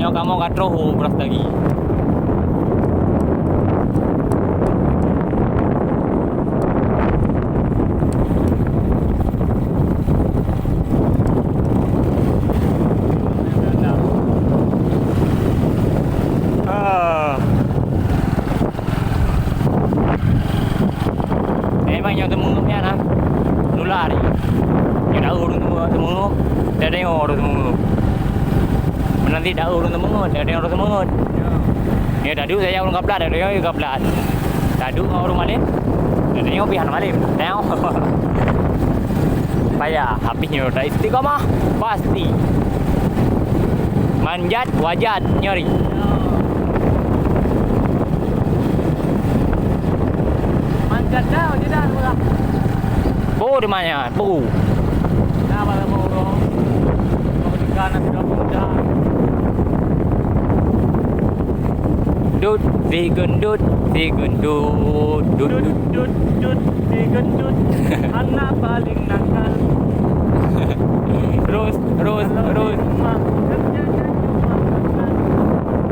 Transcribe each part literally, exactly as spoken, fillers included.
Nyoe kamoe ka troh u Brastagi. Ah. Memang nyang teumeung nyan ah. Nular. Nyang tahu ureueng teumeung, teumeung. Dak tengok ureueng teumeung. Meunan cit dak ureueng teumeung, dak tengok ureueng teumeung. Ya. Ya, taduek saja ureueng kaplat, dak tengok kaplat. Taduek ngon ureueng malem, dak tengok pih hana malem. Tengok. Payah, habis nyoe dak istiqamah, pasti. Manjat, wajat, nyari. Manjat dah, wajat dah, murah. Oh, di mana? Bu. Nah, malam orang. Kau tekan nanti dah mudah. Dut, si gendut, si gendut, dut, dut. Dut, dut, dut, si gendut. Anak paling nakal. Terus, terus, terus.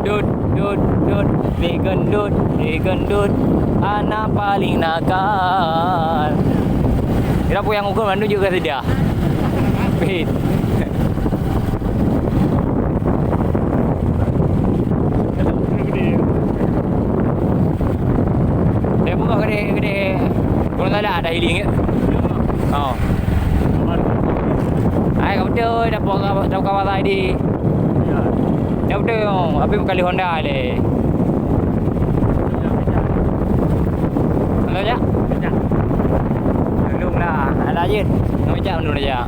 Dut, dut, dut, si gendut, si gendut, anak paling nakal. Kira puyang ukur mandum juga sedia. Wait. Dia pun gede, gede. Kurang salah ada healing ya. Oh. Ai, kau betul dapat, dapat kawan tadi. Ya. Jap tu, habis kali Honda le. Honda jak? Belum lah, ada je. Nak jak dulu jak.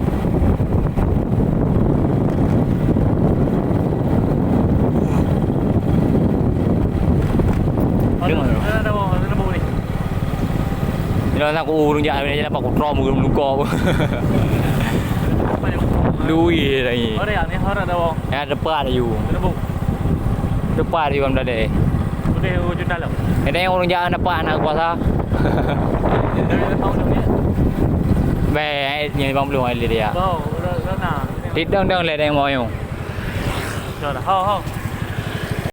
Ada, ada, ada, ada, ada, ada. Bila nak ku urung jak, bila dapat ku trom, ku luka. Apa yang? Lui lagi. Orang ni, orang dah. Ya, depan laju. Kenapa? Depan laju, Abang Dade. Udah, ujung dalam. Ada yang urung jalan depan anak kuasa. Dari tahun ni. Baik, ni bang belum ada dia. Bau, dah, dah nak. Tidak, dah, dah, dah, mau. Dah, dah. Hau, hau.